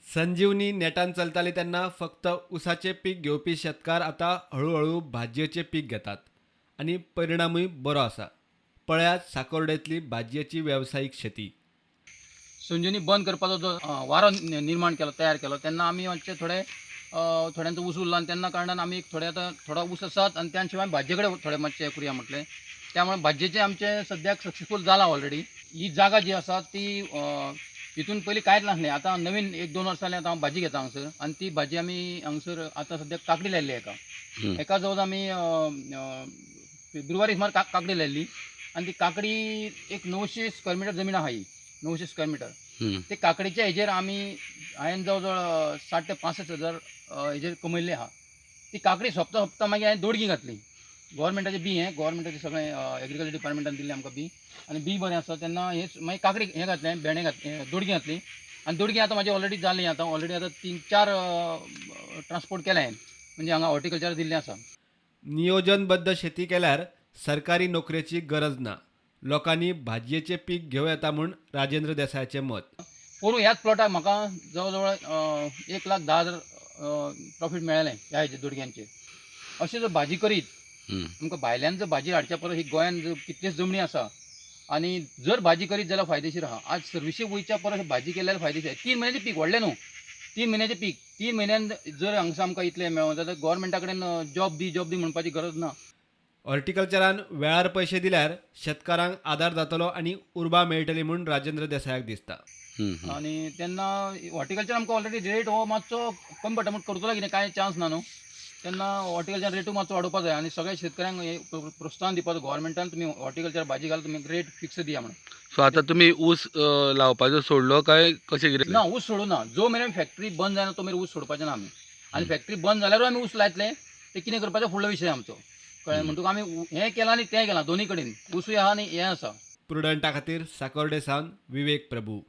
संजीवनी नेटान चलताली तेन्ना फक्त ऊसाचें पीक घेवपी शेतकार आतां हळुहळू भाजयेचें पीक घेतात आनी परिणामूय बरो आसा. पळयात साकोर्डेंतली भाजयेची वेवसायीक शेती. संजीवनी बंद करपाचो जो वारो निर्माण केलो, तयार केलो, तेन्ना आमी मातशे थोडे थोड्यांचो ऊस उरला आनी तेन्ना कारणान आमी थोडे आतां थोडो ऊस आसात आनी त्या शिवाय भाजये कडेन थोडे मातशे करुया म्हटलें. त्यामुळे भाजयेचें आमचें सद्याक सक्सेसफूल जालां ऑलरेडी. ही जागा जी आसा ती हितून पयलीं कांयच नासलें. आतां नवीन 1-2 वर्सां जालीं आतां हांव भाजी घेता हांगसर आनी ती भाजी आमी हांगसर आतां सद्याक काकडी लायिल्ली एका एका जवळ आमी फेब्रुवारी सुमार काकडी लायिल्ली आनी ती काकडी एक 900 स्क्वेअर मिटर जमीन आहा ही, 900 स्क्वेअर मिटर. ते काकडीच्या हेजेर आमी हांवें जवळ जवळ 60 ते 65 हजार हेजेर कमयल्ले आहा. ती काकडी सोंपता सोंपता मागीर हांवें दोडगी घातली. गोवोरमेंटाचें बी हें गोवोरमेंटाचें सगळें एग्रीकल्चर डिपार्टमेंटान दिल्लें आमकां बी आनी बी बरें आसा तेन्ना हें मागीर काकडी हें घातलें, भेंडे घातले, दोडगी घातली आनी दोडगी आतां म्हाजी ऑलरेडी जाली. आतां ऑलरेडी आतां 3-4 ट्रान्सपोर्ट केलें हांवें, म्हणजे हांगा हॉर्टिकल्चर दिल्लें आसा. नियोजनबद्ध शेती केल्यार सरकारी नोकरेची गरज ना. लोकांनी भाजयेचें पीक घेवं येता म्हूण राजेंद्र देसायाचें मत. पोरूं ह्याच प्लॉटाक म्हाका जवळ जवळ 1,10,000 प्रॉफीट मेळ्ळें ह्या हेजेर दोडग्यांचेर. अशें जर भाजी करीत आमकां भायल्यान जर भाजी हाडच्या परस ही गोंयान जर कितलीच जमणी आसा आनी जर भाजी करीत जाल्यार फायदेशीर आहा. आज सर्विसीक वयच्या परस भाजी केल्यार फायदेशीर. 3 म्हयन्याचें पीक व्हडलें न्हू, 3 म्हयन्याचें पीक, 3 म्हयन्यान जर हांगसर आमकां इतलें मेळों जाल्यार गोवोरमेंटा कडेन जॉब दी जॉब दी म्हणपाची गरज ना. हॉर्टिकल्चरान वेळार पयशे दिल्यार शेतकारांक आदार जातलो आनी उर्बा मेळटली म्हूण राजेंद्र देसायाक दिसता. आनी तेन्ना हॉर्टिकल्चर आमकां ऑलरेडी रेट हो मातसो कमी पडटा म्हूण करतलो कितें कांय चान्स ना न्हू. तेन्ना हॉर्टिकल्चर रेटूय मातसो वाडोवपा जाय आनी सगळ्या शेतकऱ्यांक हे प्रोत्साहन दिवपाचो गोवोरमेंटान, तुमी हॉर्टिकल्चर भाजी घाल, तुमी रेट फिक्स दिया म्हणून. सो आतां तुमी ऊस लावपाचो सोडलो काय कशें कितें? ना, ऊस सोडूं ना. जो मेरेन फॅक्टरी बंद जायना तो मेरेन ऊस सोडपाचें ना आमी. आनी फॅक्टरी बंद जाल्यारूय आमी ऊस लायतले, ते कितें करपाचें फुडलो विशय आमचो, कळ्ळें? म्हणटकूच आमी हें केलां आनी तें केलां, दोनी कडेन ऊसूय आहा आनी हें आसा. प्रुडंटा खातीर साकोर्डे सावन विवेक प्रभू.